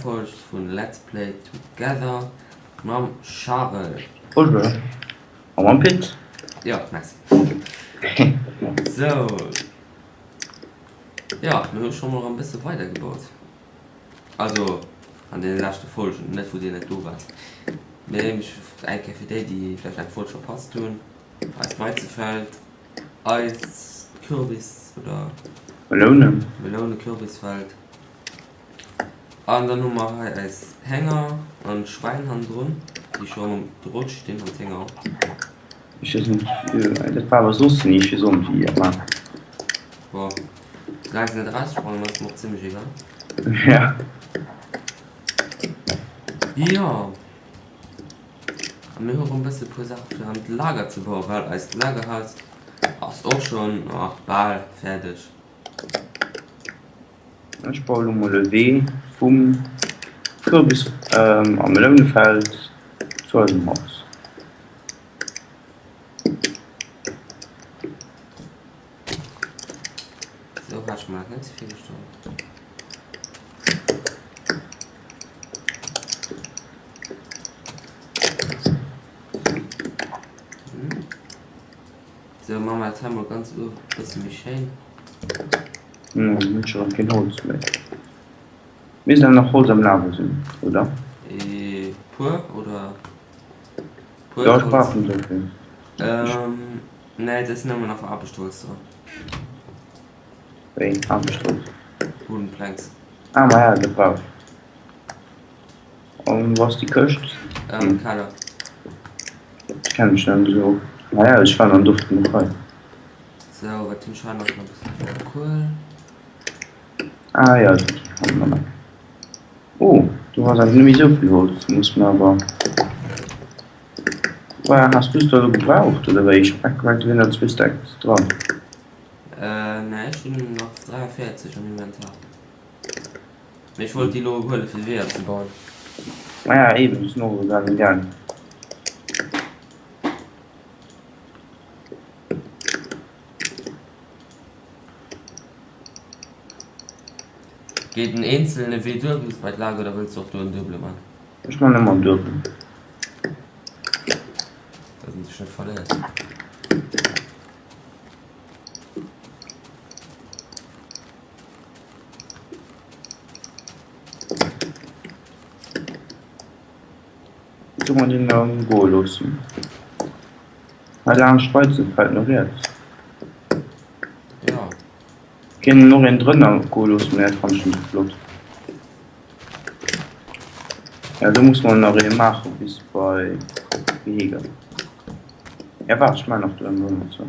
Folg vun Let's Play Together mam Charel. Bonjour. A mam Pit. Jo, merci. Sou, jo, mir hu scho mol erëm e bësse weidergebaut. Also an deene leschte Folgen, net wou dir net do waart. Mee eng Kéier fir déi, déi vläicht eng Folg verpasst hunn, eist Weizefeld. Eis Kürbis oder Melounen. Meloune-Kürbisfeld. An dann hu mer hei eis Hénger an Schwäin hannendrun, déi scho am Drot stinn an d'Hénger och. Ech weess net, dat war awer soss ni, ech weess och net wéi dat war. Boah, soulaang se net eraussprangen ass mer och zimlech egal. Ja. Jo. A mir hu rëm bësse puer Saache fir an d'Lager ze bauen, well eist Lagerhaus ass och schonn bal fäerdeg. Ech baue lo mol e Wee vum Kürbis a Melounefeld zu eisem Haus. Sou hat ech mer dat net virgestallt. Sou, maache mer dat hei mol ganz uewen e bësse méi schéin. Hm, hunn ech erëm keen Holz méi. Misst awer nach Holz am Lager sinn, oder? E puer, oder? Puer Jo, ech brauch net esou vill. Ähm, nee, et ass nëmmen nach Aarbechtsholz dran. Wéi, Aarbechtsholz? Wooden Planks. Ah, ma ja, dat brauch ech. An wou ass déi Këscht? Am Keller. Ech kenne mech net esou. Ah ja, ech war an Duft genuch hei. Sou, wat hunn ech hei nach? Nach e bëssen Kuel. Ah ja, déi hannen am Eck. Oh, do ass awer net méi esou vill Holz. Muss mer awer. Woar has du se da elo gebraucht oder wéi? Ech hu grad gemengt do wieren nach zwee Stacks dran. Äh, nee, ech hunn nach 43 am Inventar. Mee ech wollt déi lo huelen fir Weeër ze bauen. Maja eben, ech sinn och elo grad am gaang. Geet en eenzelne Wee duer bis bei d'Lager oder wëlls du och do en duebele man? Ech man ëmmer en duebelen. Dass en sech net verléiert. Do man den dann goe loossen. Hei laanscht Weizenfeld no riets. Ja. Kéint och een drënner goe loossen, mä dat fannen ech net esou flott. Ja do muss mer nach ee maache bis bei Gehege. Ja waart, ech maachen nach do en drënner zou.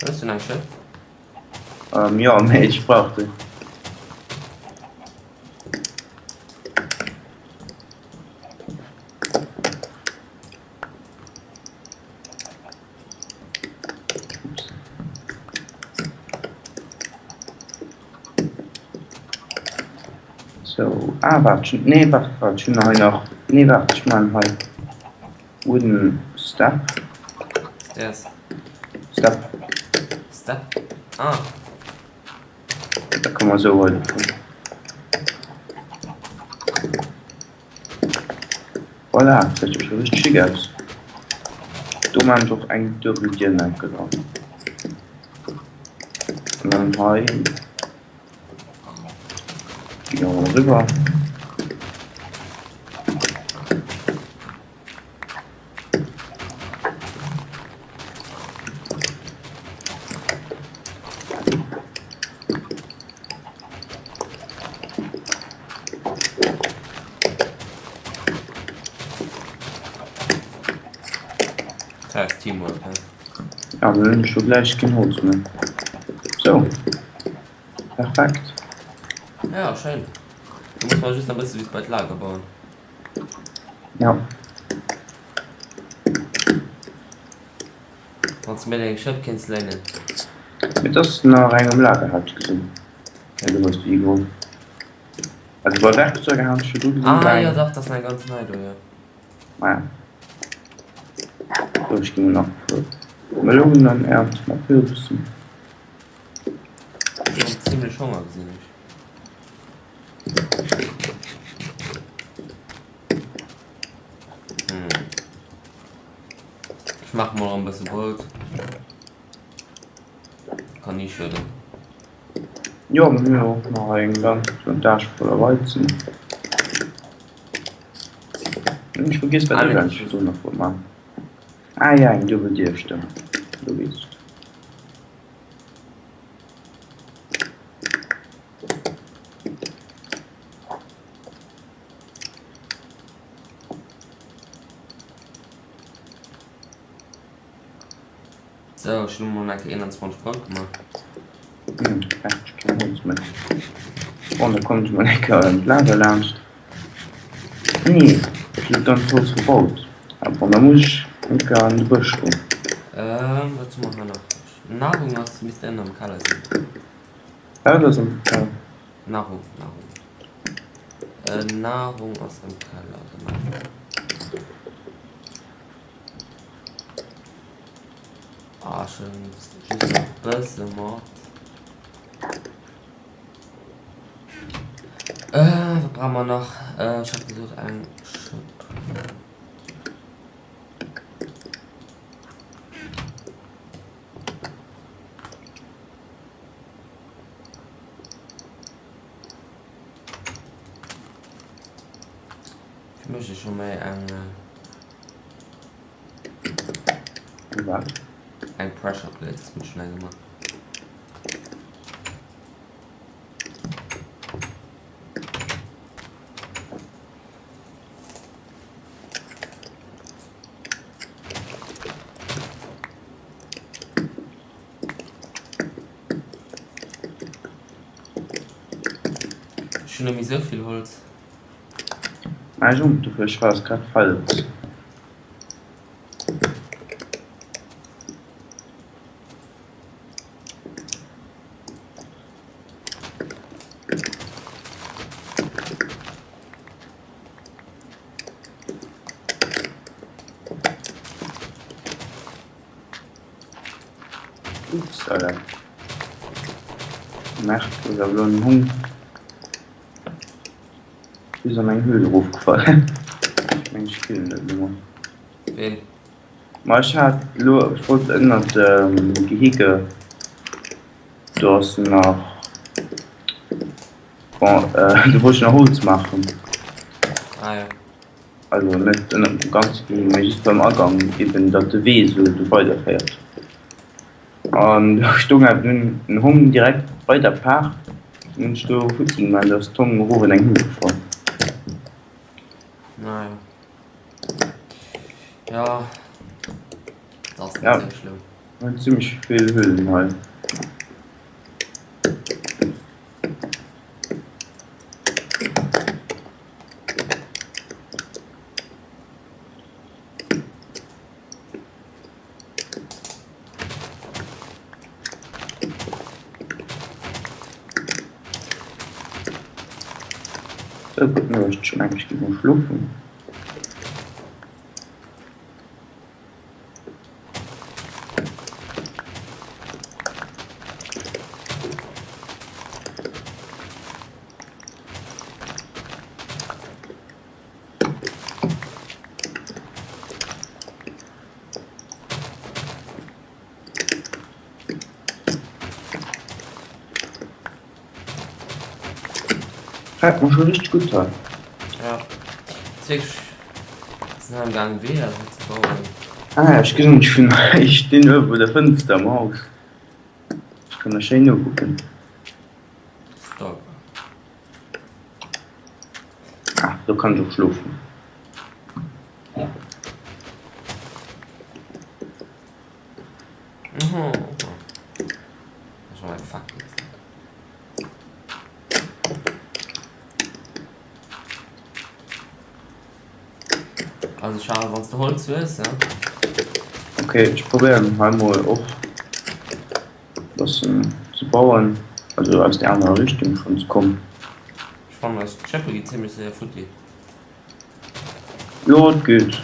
Hues du nach eng Schëpp? Ähm, jo, mee ech brauch déi. Sou, ah waart, ech, nee waart, waart, ech hunn hei nach, nee waart, ech maan hei wooden step. Stairs. Step. Step? Ah. Da komme mer esou weider. Voilà, dat gesäit jo scho richteg schick aus. Do maan ech och eng duebel Dier enke dran. An dann hei gi mer eriwwer. Dat ass Teamwork, he? Ja, mir hunn scho gläich keen Holz méi. Sou, perfekt. Ja, schéin. Do muss mer just nach e bësse bis bei d'Lager bauen. Ja. Wanns de mir deng Schëpp kéints léinen. Et ass nach eng um Lager hat ech gesinn. Ja du hues déi geholl. Also bei Werkzeuge hat ech jo do gesinn. Ah jo dach, dat ass eng ganz nei do, jo. Ah ja. Sou, ech gi mol nach e puer Melounen ernten a Kürbisen. Ech hunn zimlech Honger, gesinn ech. Hm. Ech maache mol erëm e bësse Brout. Kann ni schueden. Jo, mir hunn jo och nach eng ganz Plantage voller Weizen. Ech vergiess wat ech eigentlech do nach wollt maachen. Ah ja, eng duebel Dier, stëmmt. Lo weess ech et. Sou, ech hunn mol eng Kéier 21 Brout gemaach. Hm, ech keng Holz méi. Bon, da kommen ech mol eng Kéier ëm d'Lager laanscht. Nee, ech hunn d'ganz Holz verbaut. Ah bon, da muss ech eng Kéier an de Bësch goen. Ähm, wat hu mer hei nach? Nahrung ass, misst ënnen am Keller sinn. Wat ass am Keller? Nahrung, Nahrung. Äh, Nahrung ass am Keller, genau. Ah, schon just e bësse mat. Äh, wat brauche mer nach? Äh, ech hat gesot eng Schëpp. Ech méche scho méi eng. Wat? Eng Pressure Plate, dat hunn ech schon eng gemaach. Ech hunn net méi esou vill Holz. Ah ech och, dofir ech war grad falsch. Upsala. Merkt, dass awer elo en Hong. Bis an eng Höhl erofgefall. Ech meng ech killen dat elo mol. Ween? Ma ech hat elo, ech wollt ënnert dem Gehege, do ass nach, bon do wollt ech nach Holz maachen. Ah jo. Also net ënnert dem ganze Gehege, mee just beim Agang eben, datt de Wee esou do weiderféiert. An do stoung awer dunn en Hong direkt bei der Paart. Dunn hunn ech do futti gemaach an do ass d'Hong erof an eng Höhle gefall. Naja. Ja. Dat ass net Ja. esou schlëmm. Mir hunn zimmlech vill Höhlen hei. Sou, gutt Nuecht, ech mengen ech gi mol schlofen. Gefällt mer schon richteg gutt hei. Ja, wierklech sinn am gaang Weeër hei ze bauen. Ah ech gesinn dech vun hei, ech stinn uewe bei der Fënster am Haus. Ech kann der schéin nokucken. Stalker. Ah, do kann ech och schlofen. Also Charles, wann du Holz hues, ja? Okay, ech probéieren hei mol och bëssen ze bauen, also aus der anerer Richtung schonn ze kommen. Ech fannen eis Schëppe gi zimmlech séier futti. Jo, et geet.